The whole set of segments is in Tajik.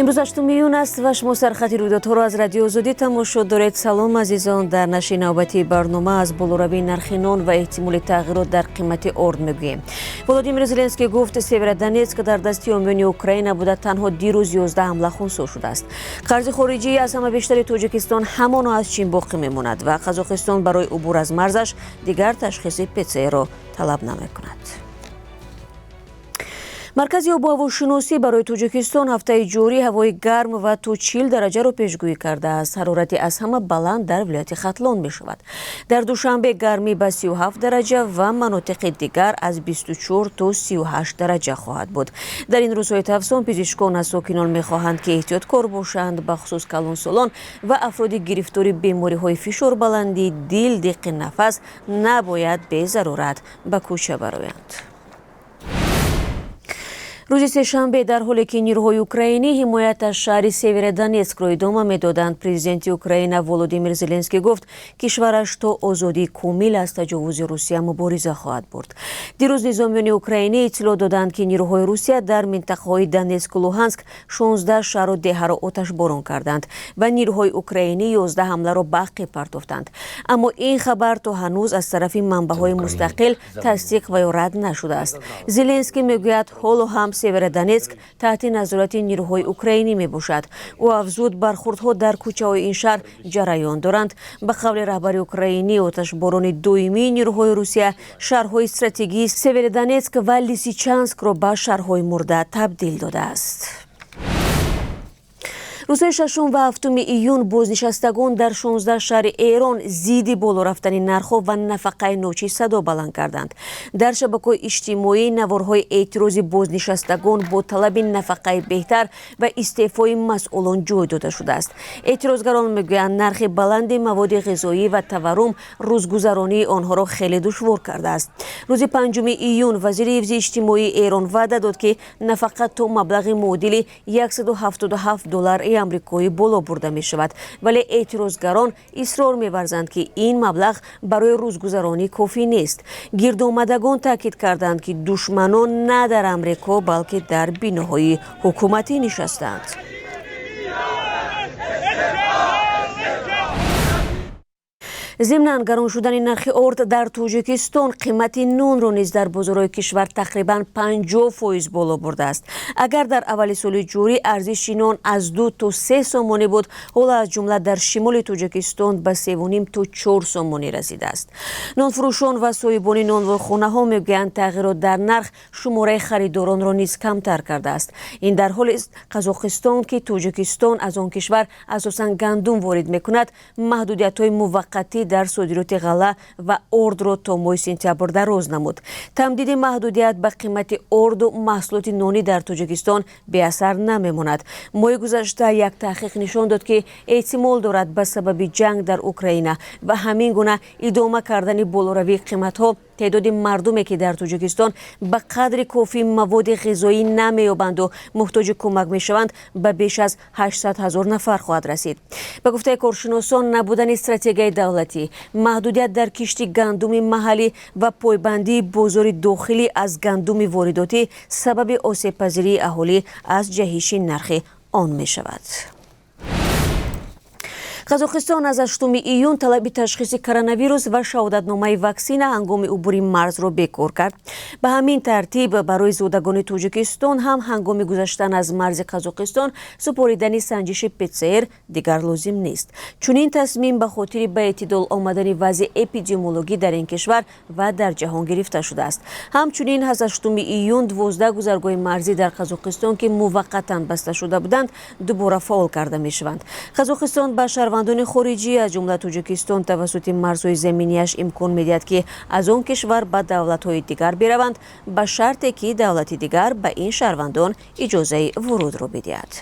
Имрӯз 8 июн аст ва шумо сархати рӯйдодҳоро аз Радиои Озодӣ тамошо доред. Салом, азизон. Дар нашри навбатии барнома аз болоравии нархи нон ва эҳтимоли тағйирот дар қимати орд мегӯем. Володимир Зеленский гуфт, Северодонецк дар дасти ҳомиёни Украина буда, танҳо дирӯз 11 ҳамла хунсо шудааст. Қарзи хориҷӣ аз ҳама бештари Тоҷикистон ҳамоно аз Чин боқӣ мемонад ва Қазоқистон барои убур аз марзаш дигар ташхиси ПЦР-ро талаб намекунад. Маркази обу ҳавошиносӣ барои Тоҷикистон ҳафтаи ҷорӣ ҳавои гарм ва то 40 дараҷаро пешгӯӣ кардааст. Ҳарорати аз ҳама баланд дар вилояти Хатлон мешавад. Дар Душанбе гармӣ ба 37 дараҷа ва манотиқи дигар аз 24 то 38 дараҷа хоҳад буд. Дар ин рӯзҳои тафсон пизишкон аз сокинон мехоҳанд, ки эҳтиёткор бошанд, бахусус калонсолон ва афроди гирифтори бемориҳои фишорбаландӣ, дил, диққи нафас набояд безарурат ба кӯча бароянд. Рӯзи сешанбе, дар ҳоле ки нирӯҳои украинӣ ҳимоят аз шаҳри Северодонецкро идома медоданд, президенти Украина Володимир Зеленский гуфт, кишвараш то озодии комил аз таҷовузи Русия мубориза хоҳад бурд. Дирӯз низомиёни украинӣ иттилоъ доданд, ки нирӯҳои Русия дар минтақаҳои Донецку Луҳанск 16 шаҳру деҳаро оташборон карданд ва нирӯҳои украинӣ 11 ҳамларо ба ақиб партофтанд. Аммо ин хабар то ҳанӯз аз тарафи манбаъҳои мустақил тасдиқ ва ё рад нашудааст. Зеленский мегӯяд, ҳоло ҳам Северодонецк таҳти назорати нирӯҳои украинӣ мебошад. Ӯ афзуд, бархурдҳо дар кӯчаҳои ин шаҳр ҷараён доранд. Ба қавли раҳбари украинӣ, оташборони доимии нирӯҳои Русия шаҳрҳои стратегии Северодонецк ва Лисичанскро ба шаҳрҳои мурда табдил додааст. Рӯзҳои 6 ва 7 июн бознишастагон дар 16 шаҳри Эрон зидди боло рафтани нархҳо ва нафақаи ночиз садо баланд карданд. Дар шабакаҳои иҷтимоӣ наворҳои эътирози бознишастагон бо талаби нафақаи беҳтар ва истеъфои масъулон ҷой дода шудааст. Эътирозгарон мегӯянд, нархи баланди маводи ғизоӣ ва таваррум рӯзгузаронии онҳоро хеле душвор кардааст. Рӯзи 5 июн вазири ҳифзи иҷтимоии Эрон ваъда дод, ки нафақа то маблағи муодили 177 доллари амрикоӣ боло бурда мешавад, вале эътирозгарон исрор меварзанд, ки ин маблағ барои рӯзгузаронӣ кофӣ нест. Гирдомадагон таъкид карданд, ки душманон на дар Амрико, балки дар биноҳои ҳукуматӣ нишастаанд. Зимнан, гарон шудани нархи орд дар Тоҷикистон қимати нонро низ дар бозорҳои кишвар тақрибан 50% боло бурдааст. Агар дар аввали соли ҷорӣ арзиши нон аз 2 то 3 сомонӣ буд, ҳоло, аз ҷумла дар шимоли Тоҷикистон, ба 3,5 то 4 сомонӣ расидааст. Нонфурӯшон ва соҳибони нонвойхонаҳо мегӯянд, тағйирот дар нарх шумораи харидоронро низ камтар кардааст. Ин дар ҳолест, Қазоқистон, ки Тоҷикистон аз он кишвар асосан гандум ворид мекунад, маҳдудиятҳои муваққатӣ дар содироти ғалла ва ордро то моҳи сентябр дароз намуд. Тамдиди маҳдудият ба қимати орду маҳсулоти нонӣ дар Тоҷикистон беасар намемонад. Моҳи гузашта як таҳқиқ нишон дод, ки эҳтимол дорад ба сабаби ҷанг дар Украина ва ҳамин гуна идома кардани болоравии қиматҳо теъдоди мардуме, ки дар Тоҷикистон ба қадри кофӣ маводи ғизоӣ намеёбанду муҳтоҷи кӯмак мешаванд, ба беш аз 800 ҳазор нафар хоҳад расид. Ба гуфтаи коршиносон, набудани стратегияи давлатӣ, маҳдудият дар кишти гандуми маҳаллӣ ва пойбандии бозори дохилӣ аз гандуми воридотӣ сабаби осебпазирии аҳолӣ аз ҷаҳиши нархи он мешавад. Қазоқистон аз 8 июн талаби ташхиси коронавирус ва шаҳодатномаи ваксина ҳангоми убури марзро бекор кард. Ба ҳамин тартиб, барои зодагони Тоҷикистон ҳам ҳангоми гузаштан аз марзи Қазоқистон супоридани санҷиши ПЦР дигар лозим нест. Чунин тасмим ба хотири ба эътидол омадани вазъи эпидемиологӣ дар ин кишвар ва дар ҷаҳон гирифта шудааст. Ҳамчунин, аз 8 июн 12 гузаргоҳи марзӣ дар Қазоқистон, ки муваққатан баста шуда буданд, дубора фаъол карда мешаванд. Қазоқистон ба шаҳрвандони хориҷӣ, аз ҷумла Тоҷикистон, тавассути марзҳои заминияш имкон медиҳад, ки аз он кишвар ба давлатҳои дигар бираванд, ба шарте ки давлати дигар ба ин шаҳрвандон иҷозаи вурудро бидиҳад.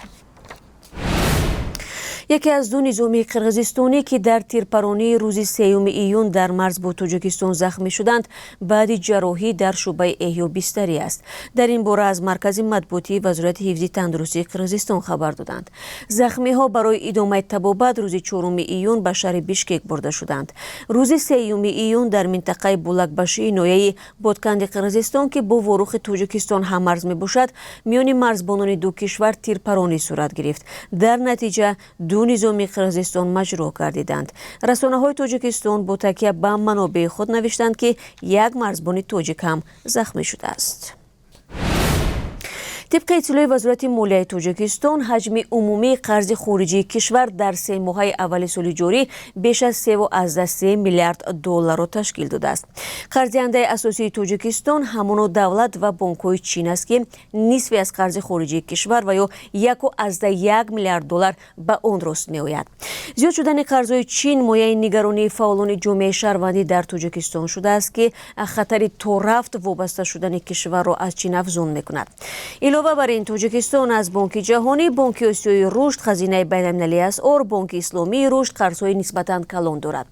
Яке аз ду низомии қирғизистонӣ, ки дар тирпаронии рӯзи 3 июн дар марз бо Тоҷикистон захмӣ шуданд, баъди ҷарроҳӣ дар шӯъбаи эҳё бистарӣ аст. Дар ин бора аз маркази матбуотии Вазорати ҳифзи тандурустии Қирғизистон хабар доданд. Захмиҳо барои идомаи табобат рӯзи 4 июн ба шаҳри Бишкек бурда шуданд. Рӯзи 3 июн дар минтақаи Булакбашии ноҳияи Ботканди Қирғизистон, ки бо Ворухи Тоҷикистон ҳаммарз мебошад, миёни марзбонони ду кишвар тирпаронӣ сурат гирифт. Дар натиҷа ду низомии Қирғизистон маҷрӯҳ гардиданд. Расонаҳои Тоҷикистон бо такя ба манобеи худ навиштанд, ки як марзбони тоҷик ҳам захмӣ шудааст. Тибқи иттилои Вазорати молияи Тоҷикистон, ҳаҷми умумии қарзи хориҷии кишвар дар 3 моҳаи аввали соли ҷорӣ беш аз 3,3 миллиард долларро ташкил додааст. Қарздиҳандаи асосии Тоҷикистон ҳамоно давлат ва бонкҳои Чин аст, ки нисфе аз қарзи хориҷии кишвар ва ё 1,1 миллиард доллар ба он рост меояд. Зиёд шудани қарзҳои Чин мояи нигаронии фаъолони ҷомеаи шаҳрвандӣ дар Тоҷикистон шудааст, ки хатари торафт вобаста шудани кишварро аз Чин афзун мекунад. Илова бар ин, Тоҷикистон аз Бонки Ҷаҳонӣ, Бонки Осиёи Рушд, Хазинаи байналмилалии асъор, Бонки Исломии Рушд қарзҳои нисбатан калон дорад.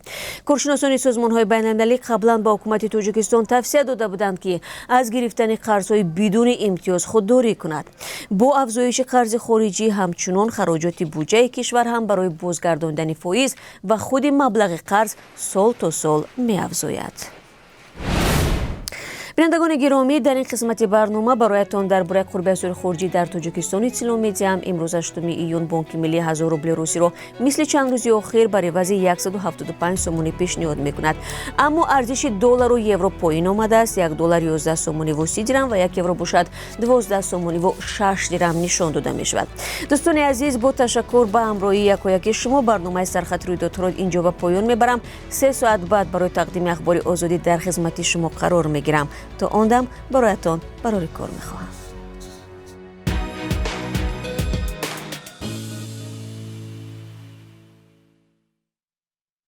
Коршиносони созмонҳои байналмилалӣ қаблан ба ҳукумати Тоҷикистон тавсия дода буданд, ки аз гирифтани қарзҳои бидуни имтиёз худдорӣ кунад. Бо афзоиши қарзи хориҷӣ ҳамчунон хароҷоти буҷаи кишвар ҳам барои бозгардондани фоиз ва худи маблағи қарз сол то сол меафзояд. Бинандагони гиромӣ, дар ин қисмати барнома бароятон дар бораи қурби асъори хориҷӣ дар Тоҷикистон иттилоъ медиҳам. Имрӯз, 8 июн, Бонки Миллӣ 1000 рубли русиро мисли чанд рӯзи охир бар ивази 175 сомонӣ пешниҳод мекунад. Аммо арзиши доллару евро поин омадааст: як доллар 11 сомониву 30 дирам ва як евро бошад 12 сомониву 6 дирам нишон дода мешавад. Дӯстони азиз, бо ташаккур ба ҳамроҳии якояки шумо барномаи «Сархати рӯйдодҳоро инҷо ба поён мебарам. 3 соат баъд барои тақдими Ахбори Озодӣ дар хизмати шумо қарор мегирам. То он дам бароятон барори кор мехоҳам.